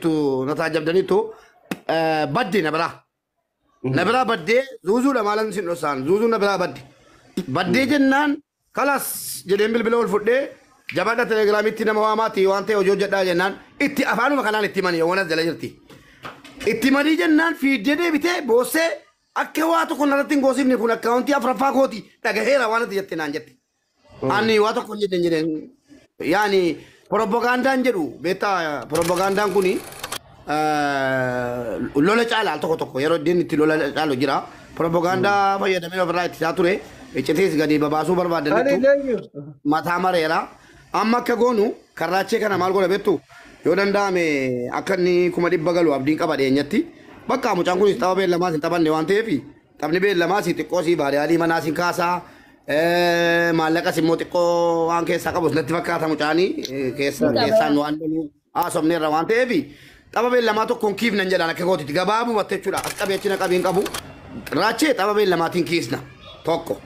Jirtu na taajabdaniitu badde na biraa. Na biraa baddee zuuzuudha maalan sin dhoksaan zuuzuu na biraa badde. Baddee jennaan kalas jedheen bilbila ol fudhee jabaadha telegiraamitti nama waamaati waan ta'e hojii hojjedhaa jennaan itti afaanuma kanaan itti himanii yoowwan jala jirti. Itti himanii jennaan fiiddee deebitee boossee akka waa tokko narratti hin goosifne kun akkaawuntii afuraffaa kooti dhagaheera waan ati jette naan jette. Ani waa tokko hin jedhen jedheen yaani propagandaan jedhu beektaa propagandaan kuni lola caala al tokko tokko yeroo inni itti lola caalu jira. Propagaandaa fayyadamee ofirraa ittisaa ture. Iccitiis gadi babaasuu Ani barbaadanitu thank you. Mataa mareera. Amma akka goonu karraachee kana maal godha beektu yoo danda'ame akka inni 100,000 galu abdiin qaba dhiyeenyatti. Bakka mucaan kunis tapha beellamaas hin taphanne waan ta'eef taphni beellamaas xiqqoo sii baadiyaalii manaa siin kaasaa maallaqas immoo xiqqoo waan keessaa qabus natti fakkaata mucaanii keessa Ni qaba. Keessaan waan loluu haasofneerra waan ta'eef tapha beellamaa tokkoon kiifnan jedhaan akka gootitti gabaabumatti jechuudha as qabee achi na qabiin qabu raachee tapha beellamaatiin kiisna tokko.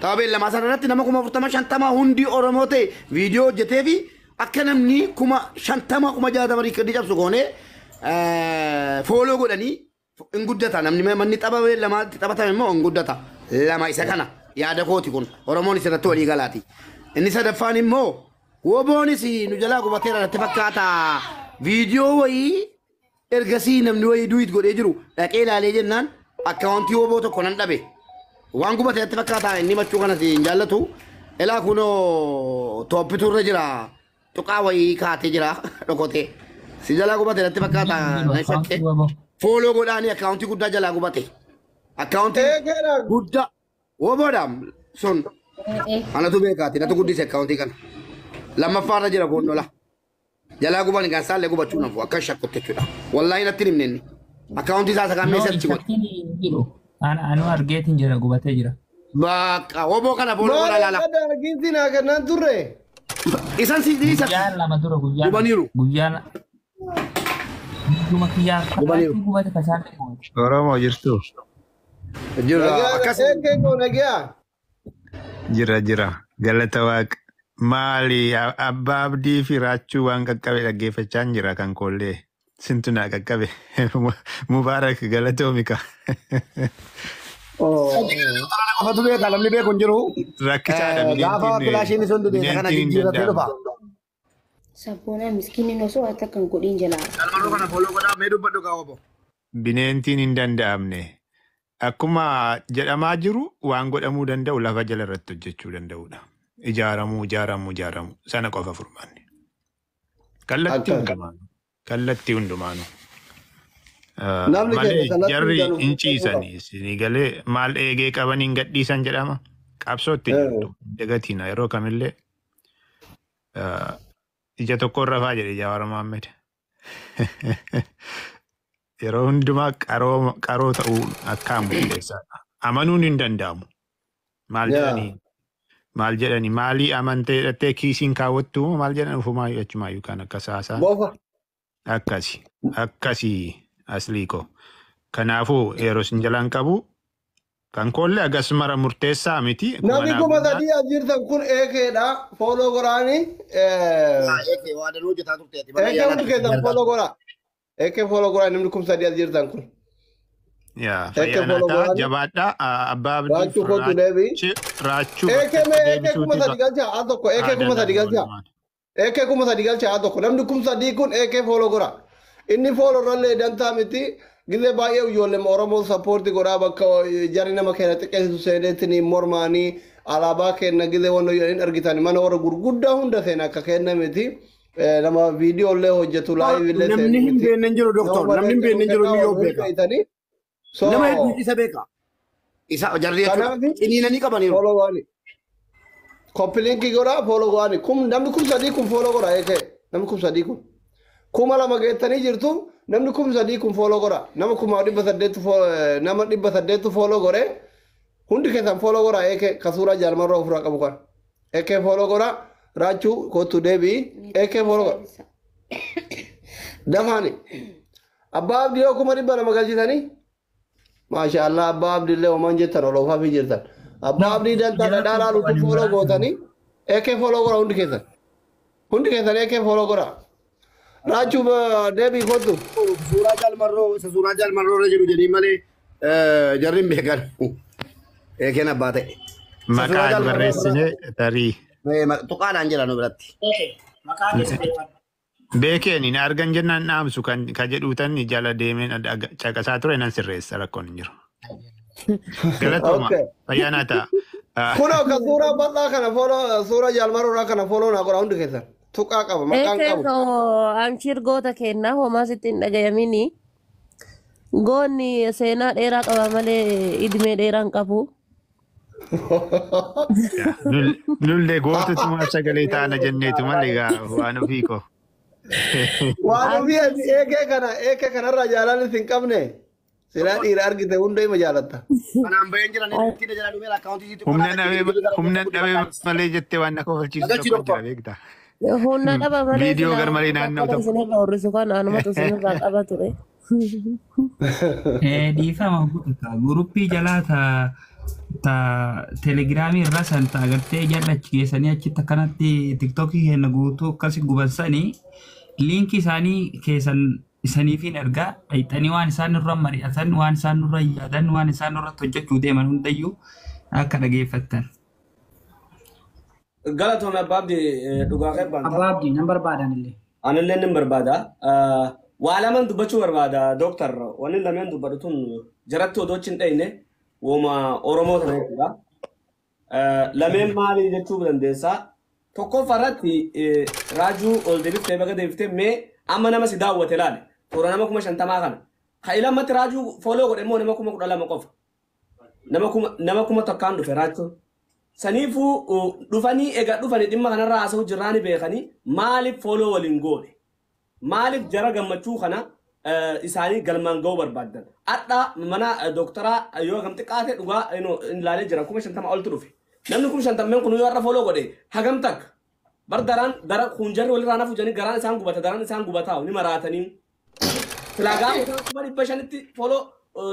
Tapha beellamaa sana irratti nama 40,000 50 hundi Oromoo ta'e viidiyoo hojjetee fi akka namni 50,000 60,000 riikardii cabsu goonee follow godhanii hin guddata namni manni tapha beellamaatti taphatame immoo hin guddata. Lama isa kana yaada kooti kun Oromoon isirratti walii galaati. Inni sadaffaan immoo woboonis nu jalaa gubateera natti fakkaata viidiyoo wayii ergasii namni wayii duwit godhee jiru dhaqee ilaalee jennaan akkaawuntii woboo tokko nan dhabe. Waan gubate natti fakkaata inni machuu kanas hin jaallatu. Elaa kunoo tooppitu irra jira tuqaa wayii kaatee jira dhokotee. Si jalaa gubate natti fakkaata na shakke. Follow godhaanii akkaawuntii guddaa jalaa gubate. Akkaawuntii Eegeedha. guddaa woboodhaam sun anatu beekaati natu guddise akkaawuntii kana. Lammaffaa irra jira goonnola. Jalaa guban kan isaallee gubachuu nafu akka shakkutti jechuudha. Wallaahi natti hin himne inni. Akkaawuntii isaa isa kan No, meeshaatti godhe. shakkiin hin jiru. Anu argeetiin jira gubatee jira. Bakka woboo kana follow Maal godhaa laala. akka arginsi naa kennaan turre? Isan si dhiisa. Guyyaa 2 dura guyyaa Gubaniiru. guyyaa guyyuma kiyyaa Gubaniiru. karaatti gubate kasaallee gubate. Oromoo jirtu? Jira Nagaa akkas. eegee koo nagaa. Jira jira. Galata waaqa. Maali abbaa abdii fi raachuu waan qaqqabe dhaggeeffachaa hin jira kan koollee. Sintu naa qaqqabe. Mubaarak galatoomika. Qofatu beeka namni beeku hin jiru. Rakkisaadha Gaafa bineentiin kilaashiin sun dide isa kana bineentiin hin jijjiirratee dhufa. danda'amu. Sabboonaa miskiinni osoo akka kan godhin jalaa. Calmaroo kana follow godhaa mee dubbadhu gaa obbo. Bineentiin hin danda'amne. Akkuma jedhamaa jiru waan godhamuu danda'u lafa jala irratti hojjechuu danda'udha. Ijaaramuu, ijaaramuu, ijaaramuu. Sana qofa furmaanni. Kallattii Akka. hundumaanu. Kallattii hundumaanu. Namni keenya Malee kallattii jarri hundaan hin of qaba. ciisanii isinii galee maal eegee qaban hin gadhiisan jedhama. Qabsootti jirtu dagatiina yeroo kamillee ija tokko irra faa jedhe Jawaar Mohaammed. Yeroo hundumaa qaroo qaroo ta'uu akkaan murteessaadha. Amanuun hin danda'amu. Maal jedhanii maal jedhanii maalii amantee hidhattee kiisiin kaawwattu maal jedhan ofumaayyuu achumaayyuu kan akka saasaa. Bofa. Akkasi akkasii aslii koo. Kanaafuu yeroo isin jalaan qabu kan koollee agas mara murteessaa miti. Akkuma Namni naa kuma guddaan sadii as jirtan kun eegeedha. Follow godhaani. Eekee waa danuu hojjetaa turte ati mana Eegee yaalaa hundi keessan follow godhaa. Eegee follow godhaa namni 3000 as jirtan kun. Yaa Eegee fayyaa follow naataa godhaani. jabaadhaa abbaa abdiif Raachuu kootu deebii. Raachuu Eegee bakkatti mee eegee kuma deebisuuti sadii galchaa al tokko eegee kuma aadaa sadii galchaa. hundumaan. Eegee 3000 galchaa al tokko namni 3000 kun eegee follow godhaa. Inni follow irrallee dantaa miti. Gizee baay'ee ijoolleen Oromoo support godhaa bakka jarri nama keenya xiqqeessitu seeneetti mormaanii alaabaa kenna gizee waan hin argitan mana warra gurguddaa hunda seena akka kenna miti. Nama viidiyoo illee hojjetu live illee Namni seenu hin miti. beekne hin jiru Nama doktor. Namni hin malee beekne hin jiru kennaa inni yoo wal beeka. beektanii. So Nama hedduu isa beeka. Isa jarri jechuudha. kanaaf Ciniinanii qabaniiru. follow godhani. Copy link godhaa follow godhani. Kum namni 3000 kun follow godhaa eekee namni 3000 kun. 2000 geettanii jirtu namni 3000 kun follow godha. Nama 1800 nama 800 follow godhe hundi keessan follow godha eekee ka suuraa jaalmarraa ofirraa qabu kan. Eekee follow godha raachuu kootu deebii eekee follow godha. Dafaani. Abbaa abdii yoo 200,000 galchitanii Maasha Allah abbaa abdiillee homaan jettan ol oofaa fi jirtan. Abbaa No, abdii dantaa jara dhadhaa kun laalutu waliin follow waraana. gootanii eekee follow godha hundi keessan. Hundi keessan eekee follow godha. Raachuu deebii kottu. Suuraa jaalmarroo isa suuraa jaalmarroo irra jiru jedhii malee jarri hin beekan. Eekeen abbaa ta'e. Maqaan barreessine tarii. Tuqaadhaan jira nu biratti. Maqaa keessa beekan. Beekeen hin argan jennaan dhaamsu kan ka jedhuutan jala deemeen caqasaa ture nan sirreessa rakkoon hin jiru. Galatooma Okay. fayyaa naa ta'a. Kunoo kan suuraa bal'aa kana follow suuraa jaalmaroo kana follow naa godha hundi keessan. Tuqaa qaba maqaan Eekee qabu. koo amshir goota kennaa homaa sitti hin dhagayamini. Goonni seenaa dheeraa qaba malee idimee dheeraa hin qabu. Nullee gootutumaaf sagalee taana jenneetu malee gaa waan ofii koo. Waan ofii ati eekee kana eekee kanarraa jaalalli hin qabne silaa dhiira argite hunda ima jaalatta. Kanaan baheen jiran itti jala dhumeera akkaawuntii sitti Humna dhabee malee jettee waan na kofalchiisu tokko jira beektaa. Humna dhaba malee Viidiyoo silaa garmalee naanna'u akkana tokko. isinirra horrisu kana anumatu isinirraa qaba ture. Dhiifama guutaa guruppii jalaa ta ta telegiraamii irra san ta agartee jala achi geessanii achitti akkanatti tiktookii keenya guutuu akkasi gubansanii liinkii isaanii keessan isaniifiin ergaa dhayxanii waan isaan nurra mari'atan waan isaan nurra yaadan waan isaan nurratti hojjechuu deeman hundayyuu akka dhageeffattan. Galatoome abbaa abdii dhugaa kee baanta. Abbaa Abdii nan barbaadan illee. Anillee nin barbaada. Waa lamaan dubbachuu barbaada dooktar. Wanni lameen dubbadhu tun jaratti odoo achi hin dhayne wooma Oromoo tana jechuudha. Lameen maali jechuu dandeessaa? Tokkoffaa irratti raajuu ol deebiftee baga deebiftee mee amma nama si daawwate laale. Toora nama 50,000 kana. Ka ilammatti raajuu follow godhe immoo nama 12,000 qofa. Nama 1,000 dhufe raachuun. Saniifuu dhufanii egaa dhufanii dhimma kanarraa haasa'u jirraani beekanii maaliif follow waliin goone? Maaliif jara gammachuu kana isaanii galmaan ga'uu barbaaddan? Hadha mana dooktaraa yoo hagam xiqqaate dhugaa ilaalee jira 50,000 oltu dhufe. Namni 50,000 kun yoo har'a follow godhe hagam takka? Bar daraan dara kun jarri walirraa nafu jedhanii garaan isaan gubata daraan isaan gubataa ni maraatanii. Silaa gaafa 500,000tti follow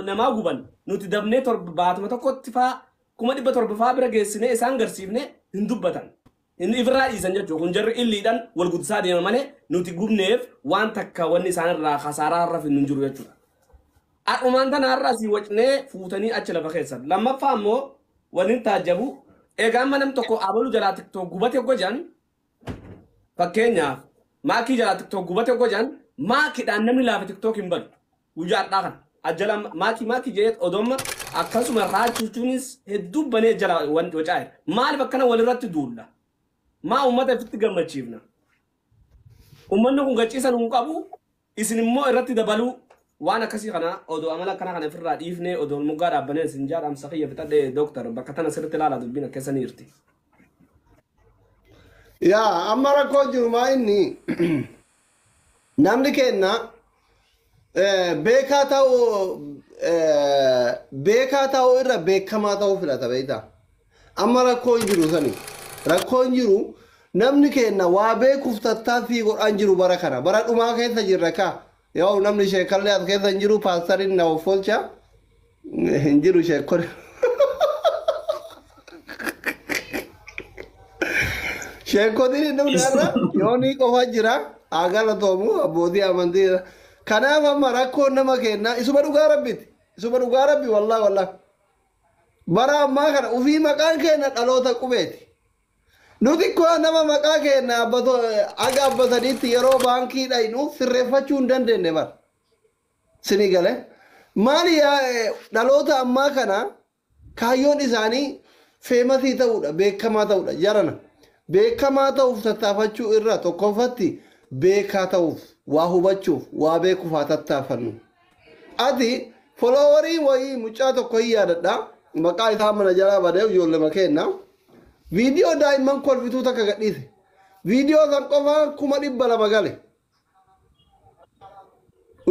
namaa guban nuti dabnee torba baatuma tokkotti faa 700,000 faa bira geessinee isaan garsiifne hin dubbatan. Inni ifirraa dhiisan jechuudha. Kun jarri illiidhaan wal guddisaa deema malee nuti gubneef waan takka wanni isaanirraa kasaaraa irra finnu hin jiru jechuudha. Har'umaan tana har'a asii wacnee fuutanii achi lafa keessan. Lammaffaa immoo wanni taajjabu egaa amma namni tokko abaluu jalaa tiktook gubate gojaan fakkeenyaaf maakii jalaa tiktook gubate gojaan maakiidhaan namni laafa tiktook hin badu. Guyyaa har'aa kana. Ajjala maakii maakii jedhee odoomma akkasuma raachuunis hedduu banee jala wacaa'e. Maaliif akkana walirratti duulla? Maa uummata ofitti gammachiifna? Uummanni kun gachiisan hin qabu isin immoo irratti dabaluu waan akkasii kana odoo amala akkana kana ofirraa dhiifnee odoo moggaa dhaabbanee isin jaadhamsa kiyya fixadhee dooktar bakka tana sirriitti ilaalaa dubbiin akkasanii jirti. Yaa amma rakkoo jiru maa inni namni kenna beekaa ta'uu beekaa ta'uu irra beekamaa ta'uu filata beektaa. Amma rakkoo hin jiru sani. Rakkoo hin jiru namni kenna waa beekuuf tattaaffii godhaan jiru bara kana bara dhumaa keessa jirra kaa. Yoo namni sheekallee as keessa hin jiru paastariin na offolcha hin jiru sheekonni. Sheekotiin hin dhufne har'a yoonii qofa jira haa galatoomu abbootii amantii. Kanaaf amma rakkoon nama kennaa isuma dhugaa rabbiiti. Isuma dhugaa rabbi wallaahi wallaahi. Bara ammaa kana ofii maqaan keenya dhaloota qubeeti. Nuti koo nama maqaa keenya aga abbataniitti yeroo baankii dhaynu sirreeffachuu hin dandeenye bara. Sinii galee. Maali dhaloota ammaa kana kaayyoon isaanii famous ta'uudha beekamaa ta'uudha jarana. Beekamaa ta'uuf tattaafachuu irra tokkoffatti beekaa ta'uuf waa hubachuuf waa beekuuf haa tattaafannu. Ati followerii wayii mucaa tokko hin yaadadha. Maqaa isaa mana jalaa badee ijoollee kenna. Viidiyoo daa'imman kolfituu takka gadhiise. Viidiyoo san qofaan 200,000 gale.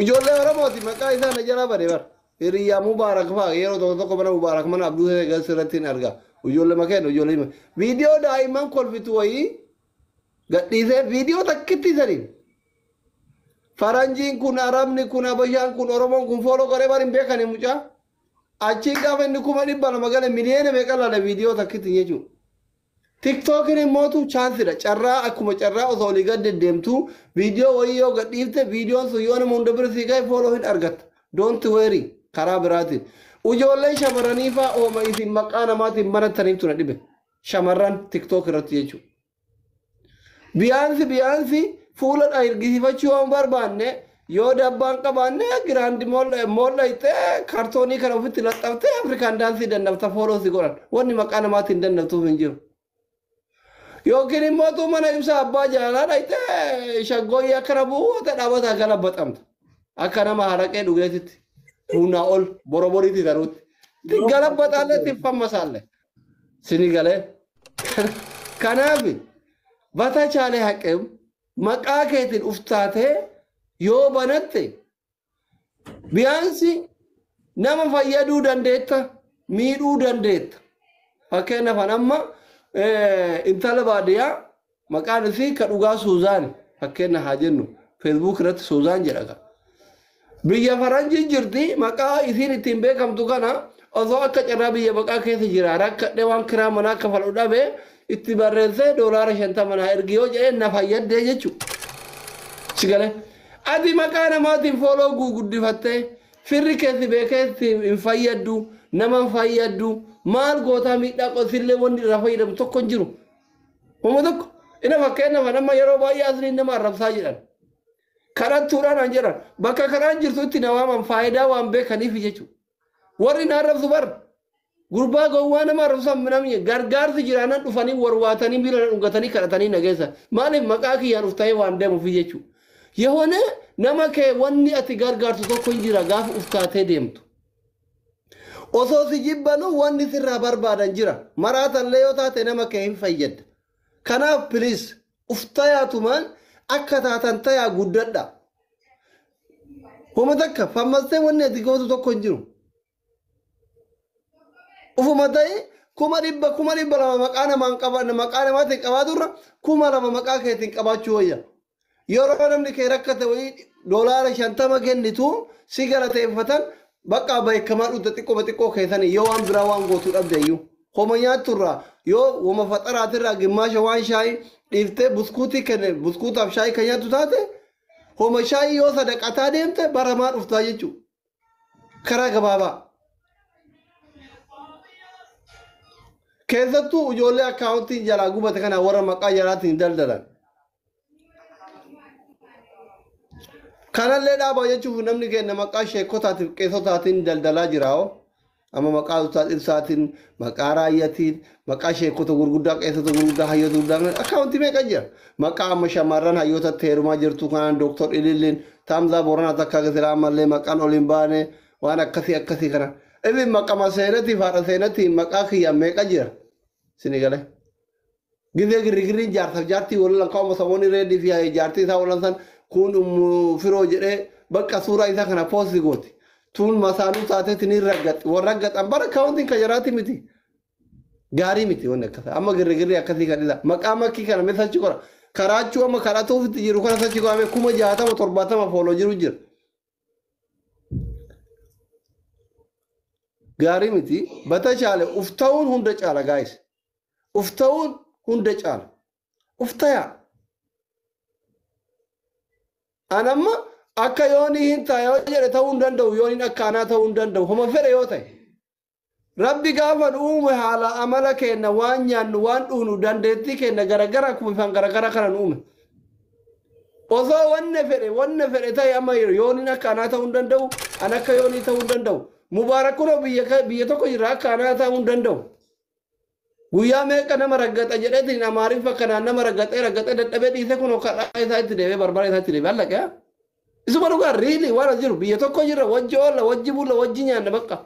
Ijoollee Oromooti maqaa isaa na jalaa badee bara. Hiriyyaa Mubaarak fa'aa yeroo tokko tokko mana Mubaarak mana Abduu Seegal sirratti hin arga. Ijoollee kenna ijoollee. Viidiyoo daa'imman kolfituu wayii gadhiisee viidiyoo takkitti saniin. Faranjiin kun, Arabni kun, Habashaan kun, Oromoon kun follow godhee bari hin beekani mucaa. Achiin gaafa inni 200,000 gale miliyoona meeqa laala viidiyoo takkitti jechuudha. TikTokin immootu chaansidha. Carraa akkuma carraa osoo olii gad deddeemtu viidiyoo wayii yoo gadhiifte viidiyoon sun yoo nama hunda bira sii ga'e follow hin argatta. Don't worry karaa biraatiin. Ijoolleen shamarranii fa'aa ooma isin maqaa namaatiin banattaniif tuna dhibe. Shamarran TikTok irratti jechuudha. Biyaansi fuula ergisifachuu yoo barbaanne yoo dabbaan qabaanne giraandi moolla ittee kartoonii kana ofitti laxxaftee Afrikaan daansii dandafta follow si godhan. Wanni maqaa namaatiin dandaftuuf hin jiru. Yookiin immoo mana ibsa abbaa jaalalaa dhayitee shaggooyyee akkana bu'uute dhaabataa galabbaxamta. Akka nama haraqee dhugeetitti humnaa ol boroboriitti taruutti. Galabbaxaallee itti fammasaallee. Sini galee. Kanaaf batachaalee haqeem maqaa keetiin uftaatee yoo banatte biyaansi nama fayyaduu dandeetta miidhuu dandeetta. Fakkeenyaaf amma intala baadiyyaa maqaan isii ka dhugaa Suuzaan fakkeenya haa jennu Facebook irratti Suuzaan jedha. Biyya faranjii jirti maqaa isiin ittiin beekamtu kana osoo akka carraa biyya baqaa keessa jira rakkadhee waan kiraa manaa kafalu dhabe itti barreessee $50 naa ergi yoo jedhee na fayyadee jechuudha. Si galee ati maqaa namaatiin follow guguddifattee firri keessi beekee hin fayyaddu nama hin fayyaddu maal gootaa miidhaa qosillee wanni irraa fayyadamu tokko hin jiru. Homo tokko ina fakkeenyaaf nama yeroo baay'ee asliin nama arrabsaa jedhan. Kadhattuudhaan an jedhan bakka kadhaan jirtutti na waaman faayidaa waan beekaniif jechuudha. Warri na arrabsu bar gurbaa gowwaa nama arrabsan namni gargaarsi jiraanan dhufanii warwaatanii miila na dhungatanii kadhatanii na geessa. Maaliif maqaa kiyyaan ufta'ee waan deemuuf jechuudha. Yehoone nama kee wanni ati gargaartu tokko hin jira gaafa uftaatee deemtu. Osoo si jibbanu wanni sirraa barbaadan jira. Maraatallee yoo taate nama kee hin fayyadda. Kanaaf please uftayaatumaan akka taatan tayaa guddadha. Homa takka fammastee wanni ati gootu tokko hin jiru. Ufuma ta'e 100,000 200,000 maqaa namaan qaba maqaa namaatiin qabaaturra 2,000 maqaa keetiin qabaachuu wayya. Yeroo namni kee rakkate wayii $50 kennitu si galateeffatan bakka beekamaa dhufte xiqqoo xiqqoo keessanii yoo waan biraa waan gootuu dhabde iyyuu. Homa nyaatturraa yoo wama faxaraatirraa gimmaasha waan shaayii dhiiftee buskuutii kenne buskuutaaf shaayii kan nyaattu taate homa shaayii yoo sadaqataa deemte baramaa dhuftaa jechuudha. Karaa gabaabaa. Keessattuu ijoollee akkaawuntiin jalaa gubate kana warra maqaa jalaatiin daldalan. Kanallee dhaabaa jechuuf namni kenna maqaa sheekotaatiif qeessotaatiin daldalaa jira hoo. Amma maqaa Ustaaz Ibsaatiin, maqaa Raayyaatiin, maqaa sheekota gurguddaa, qeessota gurguddaa, hayyoota gurguddaa akkaawuntii meeqa jira? Maqaa amma shamarran hayyootatti heerumaa jirtu kanaan Dooktor Ililliin, Taamzaa Booranaa takka silaa ammallee maqaan ol hin baane waan akkasii akkasii kana. Inni maqama seenatiif haadha seenatiin maqaa kiyyaan meeqa jira? Sini galee. Gizee girrigirriin jaarsaaf jaartii wal lakkaa'uma saboonni reedii fi jaartii isaa walan san kun firoo jedhee bakka suuraa isaa kana poosti gooti. Tun masaanuu taateetti ni raggaxi. Warra raggaxan bara akkaawuntiin kan jaraati miti. Gaarii miti wanni akkasii. Amma girrigirri akkasii kan isa. Maqaa makkii kana mee sachi qora. Karaachuu amma kadhatuufitti jiru kana sachi qorame 60,000 70 follow jiru jira. Gaarii miti. Bata caale uf ta'uun hunda caala guys. Uf ta'uun hunda caala. Uf tayaa. Anamma akka yooni hin ta'a yoo jedhe ta'uu hin danda'u yooniin akka anaa ta'uu hin danda'u homa fedhe yoo ta'e. Rabbi gaafa nu uume haala amala keenya waan nyaannu waan dhuunu dandeettii keenya garagara akkuma ifaan garagara kana nu uume. Osoo wanne fedhe ta'e amma yooniin akka anaa ta'uu hin danda'u an akka yoonii ta'uu hin danda'u. Mubaarak kunoo biyya tokko jira akka anaa ta'uu hin danda'u. Guyyaa meeqa nama raggaxa jedheetiin Amaariffa kanaan nama raggaxee raggaxee dadhabee dhiisee kunoo kadhaa isaa itti deebi'ee barbara isaa itti deebi'ee allaqee. Isuma dhugaa really waan as jiru biyya tokko jirra wajji oolla wajji bulla wajji nyaanna bakka.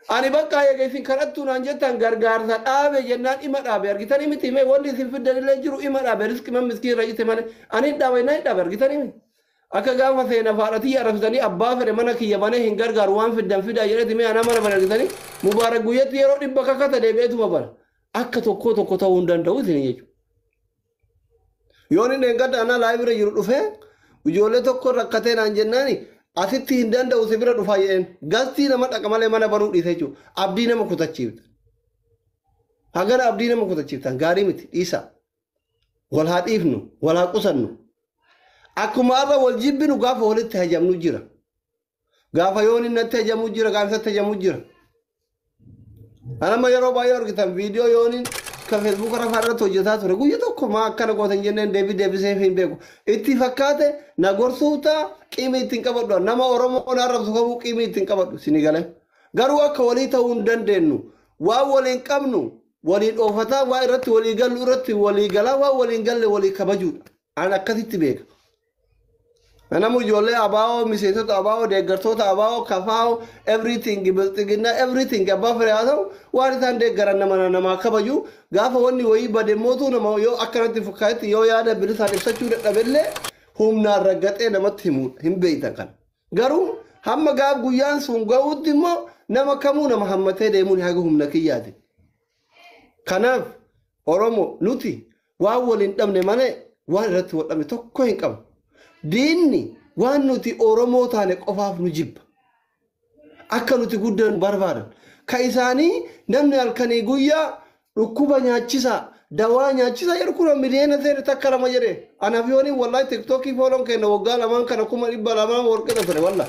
Ani bakka eega isin kadhattuu naan jettan gargaarsa dhaabe jennaan ima dhaabe argitanii miti mee wanni isin fiddanillee jiru ima dhaabe riski man miskiin irra jite malee ani hin dhaabe jennaan hin dhaabe argitanii miti. Akka gaafa seena faadhatii arrabsitanii abbaa fedhe mana kiyya banee hin gargaaru waan fiddan fidaa jedheeti mee anaa mana bana argitanii Mubaarak guyyatti yeroo 100 kakata deebi'eetuma bana. Akka tokko tokko ta'uu hin danda'u isin jechuudha. Yoon inni eeggadda anaa live irra jiru dhufee ijoollee tokko rakkatee naan jennaani asitti hin danda'u si bira dhufaa jedheen gastii nama dhaqa malee mana banuu dhiise jechuudha. Abdii nama kutachiifta. Hagana abdii nama kutachiiftan gaarii miti dhiisa. Wal haa dhiifnu, wal haa qusannu. Akkuma har'a wal jibbinu gaafa walitti hajamnu jira. Gaafa yoon inni natti hajamu jira, gaafa isatti hajamu jira. Anamma yeroo baay'ee argitan viidiyoo yooniin kan feesbuuka rafaa irratti hojjetaa ture guyya tokko maa akkana gootan jenneen deebii deebisee hin beeku. Itti fakkaate na gorsuu ta'a qiimii ittiin qabadhu. Nama Oromoo na arrabsu kamuu qiimii ittiin qabadhu sini galee. Garuu akka walii ta'uu hin dandeenyu. Waan waliin qabnu walii dhoofataa waa irratti walii gallu irratti walii galaa waan waliin galle walii kabajuudha. An akkasitti beeka. Nama ijoollee abaa'oo miseensota abaa'oo deeggartoota abaa'oo kafaa'oo everything bilxiginnaa everything abbaa fire haa ta'u waan isaan deeggaran nama namaa kabaju gaafa wanni wayii bade mootuu nama yoo akkanatti fakkaatti yoo yaada bilisaan ibsachuu dadhabellee humnaan raggaxee namatti himu hin beektan kana. Garuu hamma gaaf guyyaan sun ga'utti immoo nama kamuu nama hammatee deemuun haga humna kiyyaati. Kanaaf Oromoo nuti waan waliin dhabne malee waan irratti wal dhabne tokko hin qabnu. Diinni waan nuti Oromoo taane qofaaf nu jibba. Akka nuti guddannu barbaadan. Ka isaanii namni halkanii guyyaa dhukkuba nyaachisaa, dawaa nyaachisaa jedhu kun miliyoona seera takka lama jedhee. Anaaf yooniin wallahi tiktookii fooloon kenna waggaa lamaan kana 200,000 warqina ture walla.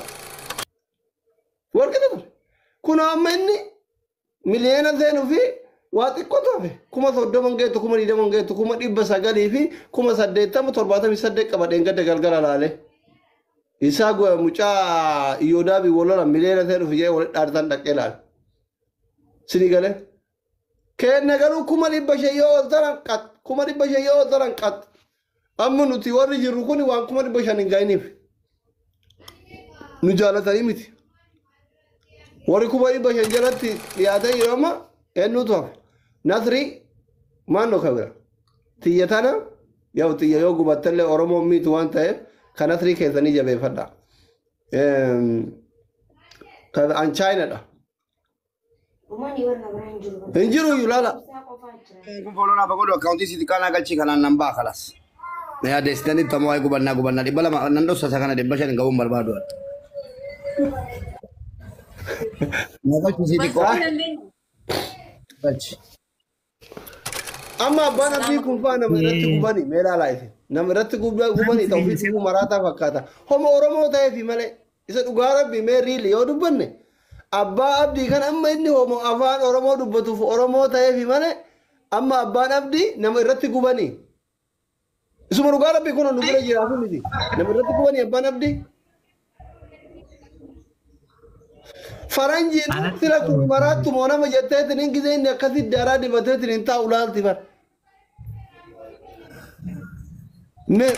Warqina ture. Kun amma inni miliyoona seenuu fi waa xiqqoo tafe 30,000 geettu 20,000 geettu 900,000 fi 80,078 qaba dheengadda galgala laale. Isaa mucaa Iyyoodaa wolola miliyoona seenuu fi jee walitti dhaartan dhaqee laale. Sini galee. Kenna garuu 500,000 yoo ol taran qat 500,000 yoo ol taran qat. Amma nuti warri jirru kun waan 500,000 hin gahinif. Nu jaalatanii miti. Warri 500,000 jalatti dhiyaatee yeroo amma eenyutu hafe? Nasri maannoo kabira. Xiyya tana yoo xiyya yoo gubattallee Oromoon miitu waan ta'eef kan Nasrii keessanii jabeeffadha. An Chaayinaadha. Uummanni warra biraan hin jiru. Hin jiru iyyuu laala. Isaa qofaa jira. Kun fooloo naaf godhu akkaawuntii siiti qaanaa galchii kanaan nan ba'a kalas. Na yaaddeessitanii tamoo waa'ee gubannaa gubannaa 200 nan dhossa isa kana 500 hin ga'uun barbaadu. Na galchii siiti qofaa. Galchi. Amma abbaan abdii kun faa nama irratti gubani mee ilaalaa isin. Nama irratti gubani ta'uu fi dhuguu maraataa fakkaata. Homo Oromoo ta'eefi malee isa dhugaa rabbi mee riili yoo dubbanne abbaa abdii kan amma inni homo afaan Oromoo dubbatuuf Oromoo ta'eefi malee amma abbaan abdii nama irratti gubani. Isuma dhugaa rabbi kun nu bira jiraafu miti. Nama irratti gubani abbaan abdii. Faranjiin sila kun maraattu moo nama jetteetiin hin gisee inni akkasitti daaraa dibateetiin hin taa'u laalti bara.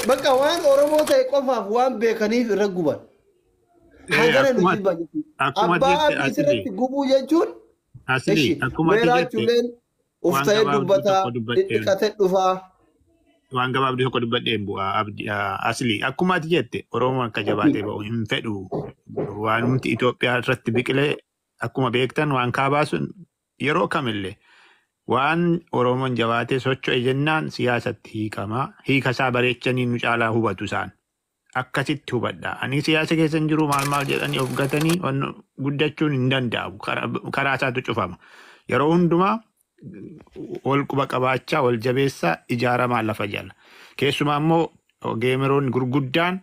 Bakka waan Oromoo ta'e qofaaf waan beekaniif irra guban. Hangana nu jibba jechuudha. Akkuma Abbaa jette abdii asli. sirriitti gubuu jechuun Asli akkuma ati jette meeraachuuleen waan ufta'ee gabaabduu dubbataa tokko dubbadheen dhidhiqatee dhufaa. waan gabaabduu tokko dubbadheen bu'aa abdi asli akkuma ati jette Oromoon akka jabaatee ba'u hin fedhu waanumti Itoophiyaa irratti biqilee akkuma beektan waan kaabaa sun yeroo kamillee waan Oromoon jabaatee socho'e jennaan siyaasatti hiikama hiika isaa bareechanii nu caalaa hubatu isaan akkasitti hubadha ani siyaasa keessa hin jiru maal maal jedhanii of gatanii waan guddachuun hin danda'amu karaa isaatu cufama yeroo hundumaa wal quba qabaachaa wal jabeessaa ijaaramaa lafa jala. Keessumaa immoo geemeroonni gurguddaan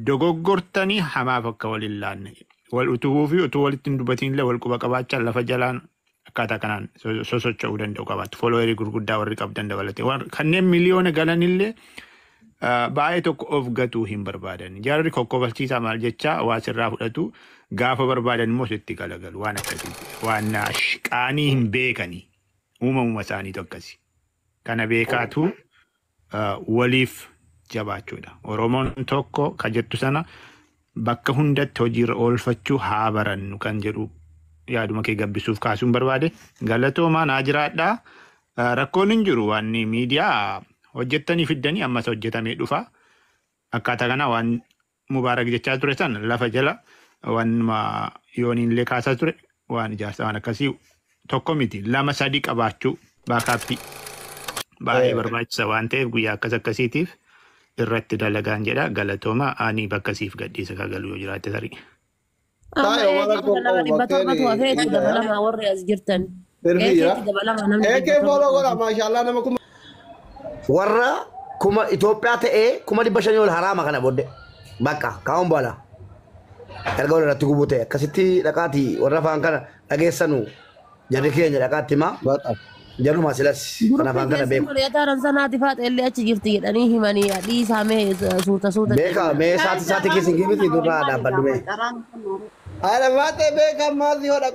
dogoggortanii hamaaf akka wal hin laanne wal utubuu fi utuu walitti hin dubbatiin illee wal quba qabaachaa lafa jalaan akkaataa kanaan sosocho'uu danda'u qabaatu. Foloowerii gurguddaa warri qabdan dabalatee kanneen miliyoona galanillee baay'ee tokko of gatuu hin barbaadan. Jarri kokkobalchiisaa maal jechaa waa sirraa fudhatu gaafa barbaadan immoo sitti galagalu waan akkasii waan qaanii hin beekanii uumamuma isaaniitu akkasi. Kana beekaatu waliif jabaachuudha. Oromoon tokko ka jettu sana bakka hundatti hojiirra oolfachuu haa barannu kan jedhu yaaduma kee gabbisuuf kaasuun barbaade. Galatoomaa naa jiraadhaa. Rakkoon hin jiru waan miidiyaa hojjettanii fiddanii ammas hojjetamee dhufa. Akkaataa kana waan Mubaarak jechaa ture sana lafa jala waan yooniin illee kaasaa ture waan ijaarsa waan akkasii tokko miti lama sadi qabaachuu baakaappii baay'ee barbaachisa waan ta'eef guyyaa akkas akkasiitiif irratti dalagaan jedha galatooma ani bakka siif gadhiisa kagalu yoo jiraatte tarii. Amma Taa'e waan eegaa rakkoon nama qabu 700tu bakkeen hafee itti dabalamaa warri as jirtan. Sirbi jira. Eekeetti dabalama namni Eekee 700 follow godha maashaallah nama kuma. Warra kuma Itoophiyaa ta'ee 500,000 ol haraama kana booddee. Bakka kaa'uun baala. Erga wal irratti gubuu ta'e akkasitti dhaqaati warra afaan kana dhageessanu jarri keenya dhaqaatti himaa. Jaruma silas kan afaan kana Guruppii beeku. keessi mari'ataa sanaati faaxeellee achi jirti jedhanii himanii dhiisaa mee suuta suuta Beeka mee saati saati keessa hin gibiti durraa dhaabbadhu mee. Haadha baatee beekan maasii hodha.